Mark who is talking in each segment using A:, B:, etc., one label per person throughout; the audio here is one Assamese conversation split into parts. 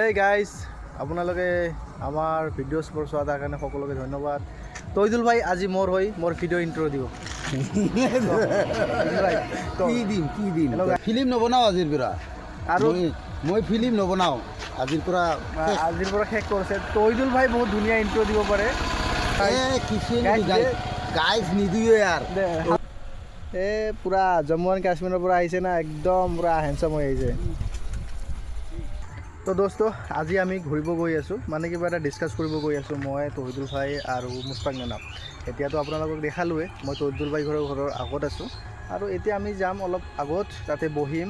A: এই গাইজ, আপোনালোকে আমাৰ ভিডিঅ'ছবোৰ চোৱা, তাৰ কাৰণে সকলোকে ধন্যবাদ। তৈদুল ভাই আজি মোৰ হৈ মোৰ ভিডিঅ' ইণ্ট্ৰ' দিব। তৈদুল ভাই,
B: কি দিম, কি দিম?
A: Hello, guys.
B: Film নবনাও আজিৰ পৰা।
A: আৰু
B: মই ফিল্ম নবনাও আজিৰ পৰা। শেষ।
A: আজিৰ পৰা শেষ কৰিছে। তৈদুল ভাই বহুত ধুনীয়া ইণ্ট্ৰ' দিব পাৰে।
B: এ কিছু
A: Guys,
B: guys নিদিয়ে আৰু।
A: দে। এই পূৰা জম্মু এণ্ড কাশ্মীৰৰ পৰা আহিছে না, একদম পূৰা হেণ্ডচাম হৈ আহিছে। তো দোস্ত, আজি আমি ঘূৰিব গৈ আছোঁ, মানে কিবা এটা ডিছকাছ কৰিব গৈ আছোঁ, মই, তহিদুল ভাই আৰু মুস্তাক নানা। এতিয়াতো আপোনালোকক দেখালোৱে, মই তহিদুল ভাই ঘৰৰ আগত আছোঁ আৰু এতিয়া আমি যাম অলপ আগত, তাতে বহিম,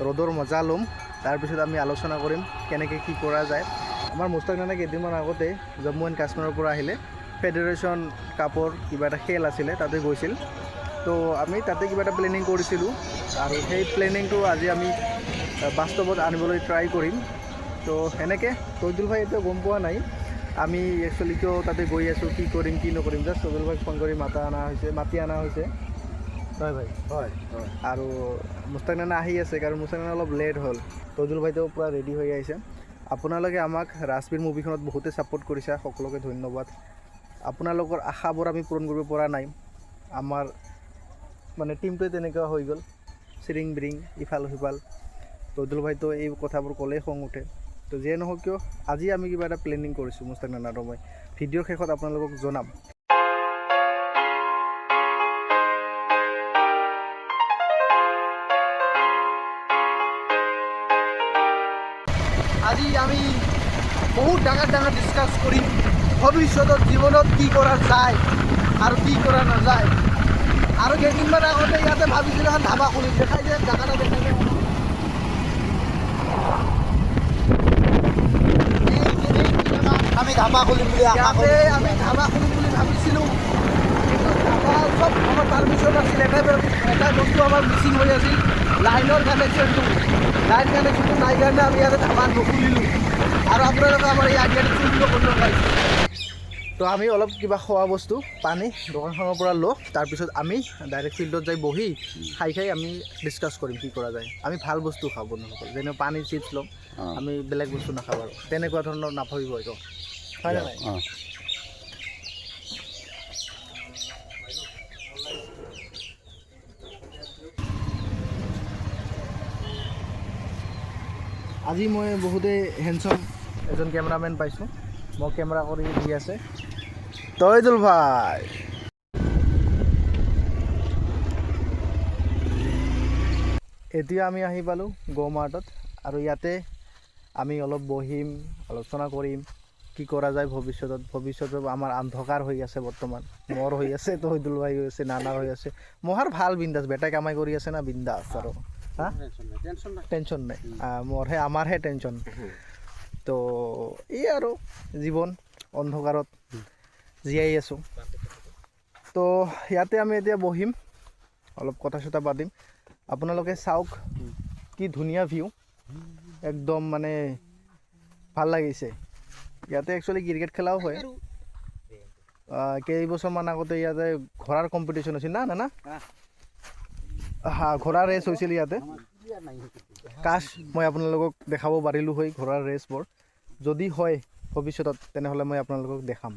A: ৰ'দৰ মজা ল'ম, তাৰপিছত আমি আলোচনা কৰিম কেনেকৈ কি কৰা যায়। আমাৰ মুস্তাক নানা কেইদিনমান আগতে জম্মু এণ্ড কাশ্মীৰৰ পৰা আহিলে। ফেডাৰেশ্যন কাপৰ কিবা এটা খেল আছিলে, তাতে গৈছিল। তো আমি তাতে কিবা এটা প্লেনিং কৰিছিলোঁ আৰু সেই প্লেনিংটো আজি আমি বাস্তৱত আনিবলৈ ট্ৰাই কৰিম। তো সেনেকৈ তৈদুল ভাই এতিয়া গম পোৱা নাই আমি একচুৱেলি কিয় তাতে গৈ আছোঁ, কি কৰিম কি নকৰিম। জাষ্ট তৈদুল ভাইক ফোন কৰি মাতা অনা হৈছে, মাতি অনা হৈছে, হয় ভাই?
B: হয়।
A: আৰু মুস্তাক নানা আহি আছে, কাৰণ মুস্তাক নানা অলপ লেট হ'ল। তৈদুল ভাইটো পূৰা ৰেডি হৈ আহিছে। আপোনালোকে আমাক ৰাজবীৰ মুভিখনত বহুতে ছাপোৰ্ট কৰিছে, সকলোকে ধন্যবাদ। আপোনালোকৰ আশাবোৰ আমি পূৰণ কৰিব পৰা নাই। আমাৰ মানে টীমটোৱে তেনেকুৱা হৈ গ'ল, চিৰিং বিৰিং ইফাল সিফাল। তৈদুল ভাইতো এই কথাবোৰ ক'লেই খং উঠে। তো যিয়ে নহওক কিয়, আজি আমি কিবা এটা প্লেনিং কৰিছোঁ মুস্তাক নানা আৰু মই। ভিডিঅ'ৰ শেষত আপোনালোকক জনাম। আজি আমি বহুত ডাঙৰ ডাঙৰ ডিছকাছ কৰিম, ভৱিষ্যতত জীৱনত কি কৰা যায় আৰু কি কৰা নাযায়। আৰু কেইদিনমান আগতে ইয়াতে ভাবিছিলোঁ এখন ধাবা খুলিম। দেখাই যে জাগাটা দেখাই যে।
B: আমি ধাবা খুলিম বুলি আশা
A: ইয়াতে
B: কৰিছোঁ।
A: আমি ধাবা খুলিম বুলি ভাবিছিলোঁ, কিন্তু ধাবা চব আমাৰ পাৰ্মিশ্যন আছিল। এটা বস্তু আমাৰ মিচিং হৈ আছিল, লাইনৰ কানেকশ্যনটো। লাইন কানেকশ্যনটো নাই কাৰণে আমি ইয়াতে ধাবা নুখুলিলোঁ। আৰু আপোনালোকে আমাৰ এই আইডিয়াটো চুৰি কৰিব পাইছে। তো আমি অলপ কিবা খোৱা বস্তু পানী দোকানখনৰ পৰা লওঁ, তাৰপিছত আমি ডাইৰেক্ট ফিল্ডত যাই বহি খাই খাই আমি ডিছকাছ কৰিম কি কৰা যায়। আমি ভাল বস্তু খাওঁ বন্ধুসকল, যেনে পানী, চিপছ ল'ম। আমি বেলেগ বস্তু নাখাওঁ আৰু তেনেকুৱা ধৰণৰ নাভাবিব এইটো, হয় নে নাই?
B: অঁ।
A: আজি মই বহুতেই হেণ্ডচাম এজন কেমেৰামেন পাইছোঁ, মোক কেমেৰা কৰি দি আছে, তৈদুল ভাই। এতিয়া আমি আহি পালোঁ গৌমাৰ্টত আৰু ইয়াতে আমি অলপ বহিম, আলোচনা কৰিম কি কৰা যায় ভৱিষ্যতত। ভৱিষ্যতত আমাৰ অন্ধকাৰ হৈ আছে বৰ্তমান। মোৰ হৈ আছে, তৈদুল ভাই হৈ আছে, নানা হৈ আছে। মহাৰ ভাল বিন্দাছ, বেটাই কামাই কৰি আছে না, বিন্দাছ আৰু হা টেনশ্যন নাই। মোৰহে, আমাৰহে টেনশ্যন। তো এই আৰু জীৱন অন্ধকাৰত জীয়াই আছোঁ। তো ইয়াতে আমি এতিয়া বহিম, অলপ কথা চথা পাতিম। আপোনালোকে চাওক কি ধুনীয়া ভিউ, একদম মানে ভাল লাগিছে। ইয়াতে একচুৱেলি ক্ৰিকেট খেলাও হয়। কেইবছৰমান আগতে ইয়াতে ঘোঁৰাৰ কম্পিটিশ্যন হৈছিল না না হা, ঘোঁৰাৰ ৰেচ হৈছিল ইয়াতে। কাশ মই আপোনালোকক দেখাব পাৰিলোঁ হয় ঘোঁৰাৰ ৰেচবোৰ। যদি হয় ভৱিষ্যতত, তেনেহ'লে মই আপোনালোকক দেখাম।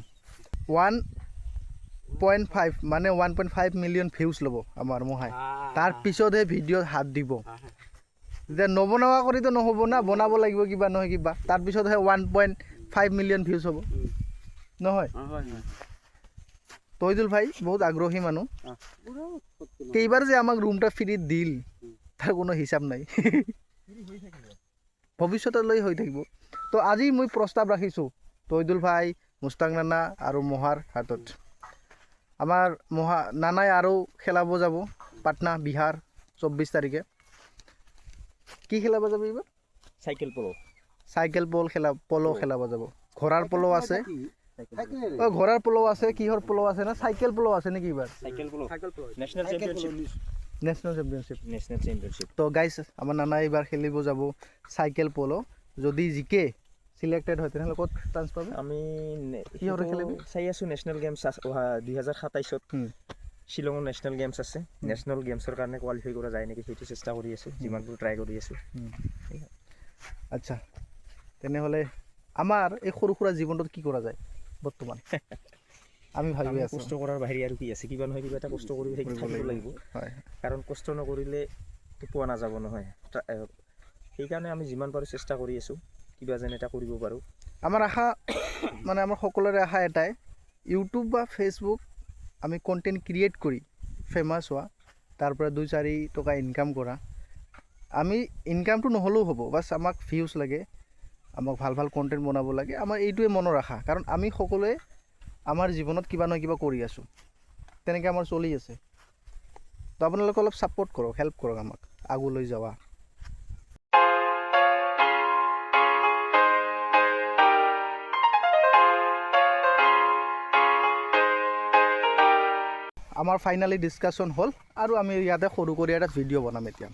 A: 1.5 মানে 1.5 মিলিয়ন ভিউজ ল'ব আমাৰ মহাই, তাৰ পিছতহে ভিডিঅ'ত হাত দিব। এতিয়া নবনোৱা কৰিতো নহ'ব না, বনাব লাগিব কিবা নহয় কিবা, তাৰপিছতহে 1.5 মিলিয়ন ভিউজ হ'ব, নহয়? তৈদুল ভাই বহুত আগ্ৰহী মানুহ। কেইবাৰ যে আমাক ৰুমটা ফ্ৰীত দিল, তাৰ কোনো হিচাপ নাই, ভৱিষ্যতলৈ হৈ থাকিব। তো আজি মই প্ৰস্তাৱ ৰাখিছোঁ তৈদুল ভাই, মুস্তাক নানা আৰু মহাৰ হাতত। আমাৰ মহা নানাই আৰু খেলাব যাব পাটনা, বিহাৰ, 24 তাৰিখে। কি খেলাব যাব এইবাৰ?
C: চাইকেল পল।
A: চাইকেল পল খেলা, পল খেলাব যাব। ঘোঁৰাৰ পল আছে, অ ঘোঁৰাৰ পল আছে, কিহৰ পল আছে না, চাইকেল পল আছে নেকি এইবাৰ?
C: Cycle polo, national championship.
A: National championship.
C: National championship.
A: তো গাইছ, আমাৰ নানা এইবাৰ খেলিব যাব চাইকেল পল। যদি জিকে, চিলেক্টেড হয়, তেনেহ'লে ক'ত চান্স পাব?
C: আমি
A: কিহৰ
C: সেইটো
A: খেলিবি?
C: চাই আছোঁ। নেশ্যনেল গেমছ অহা 2027ত শ্বিলঙৰ নেশ্যনেল গেমছ আছে। নেশ্যনেল গেমছৰ কাৰণে কোৱালিফাই কৰা যায় নেকি, সেইটো চেষ্টা কৰি আছোঁ, যিমানবোৰ ট্ৰাই কৰি আছোঁ।
A: আচ্ছা। তেনেহ'লে আমাৰ এই সৰু সুৰা জীৱনটোত কি কৰা যায় বৰ্তমান আমি ভাবি
C: আমি
A: আছোঁ।
C: কষ্ট কৰাৰ বাহিৰে আৰু কি আছে? কিবা নহয় কিবা এটা কষ্ট কৰি
A: কৰিব
C: থাকিব লাগিব।
A: হয়।
C: কাৰণ কষ্ট নকৰিলে পোৱা নাযাব নহয়। সেইকাৰণে আমি যিমান পাৰোঁ চেষ্টা কৰি আছোঁ, কিবা যেন এটা কৰিব পাৰোঁ।
A: আমাৰ আশা, মানে আমাৰ সকলোৰে আশা এটাই, ইউটিউব বা ফেচবুক আমি কণ্টেণ্ট ক্ৰিয়েট কৰি ফেমাছ হোৱা, তাৰ পৰা 2-4 টকা ইনকাম কৰা। আমি ইনকামটো নহ'লেও হ'ব, বাছ আমাক ভিউজ লাগে, আমাক ভাল ভাল কণ্টেণ্ট বনাব লাগে। আমাৰ এইটোৱে মনৰ আশা, কাৰণ আমি সকলোৱে আমাৰ জীৱনত কিবা নহয় কিবা কৰি আছোঁ, তেনেকৈ আমাৰ চলি আছে। তো আপোনালোকে অলপ ছাপৰ্ট কৰক, হেল্প কৰক আমাক আগলৈ যোৱা। আমাৰ ফাইনেলি ডিছকাশ্যন হ'ল আৰু আমি ইয়াতে সৰু কৰি এটা ভিডিঅ' বনাম। এতিয়া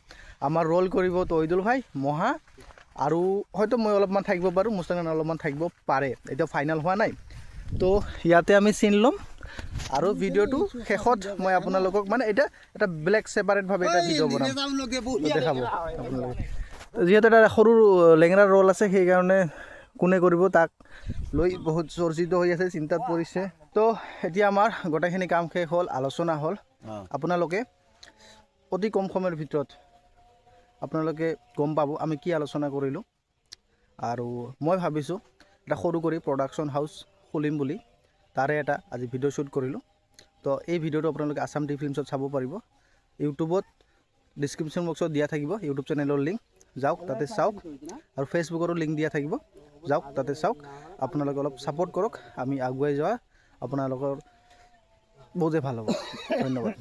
A: আমাৰ ৰোল কৰিব তহিদুল ভাই, মহা আৰু হয়তো মই অলপমান থাকিব পাৰোঁ, মুস্তাক অলপমান থাকিব পাৰে, এতিয়া ফাইনেল হোৱা নাই। তো ইয়াতে আমি চিন ল'ম আৰু ভিডিঅ'টো শেষত মই আপোনালোকক, মানে এতিয়া এটা বেলেগ ছেপাৰেটভাৱে এটা ভিডিঅ' বনাম, দেখাব আপোনালোকে। যিহেতু এটা সৰু লেঙেৰা ৰোল আছে, সেইকাৰণে কোনে কৰিব তাক লৈ বহুত চৰ্চিত হৈ আছে, চিন্তাত পৰিছে। তো এতিয়া আমাৰ গোটেইখিনি কাম শেষ হ'ল, আলোচনা হ'ল। আপোনালোকে অতি কম সময়ৰ ভিতৰত আপোনালোকে গম পাব আমি কি আলোচনা কৰিলোঁ। আৰু মই ভাবিছোঁ এটা সৰু কৰি প্ৰডাকশ্যন হাউচ খুলিম বুলি, তাৰে এটা আজি ভিডিঅ' শ্বুট কৰিলোঁ। তো এই ভিডিঅ'টো আপোনালোকে আছাম টি ফিল্মছত চাব পাৰিব। ইউটিউবত ডিছক্ৰিপশ্যন বক্সত দিয়া থাকিব ইউটিউব চেনেলৰ লিংক, যাওক তাতে চাওক। আৰু ফেচবুকৰো লিংক দিয়া থাকিব, যাওক তাতে চাওক। আপোনালোকে অলপ ছাপৰ্ট কৰক, আমি আগুৱাই যোৱা আপোনালোকৰ বহুতেই ভাল হ'ব। ধন্যবাদ।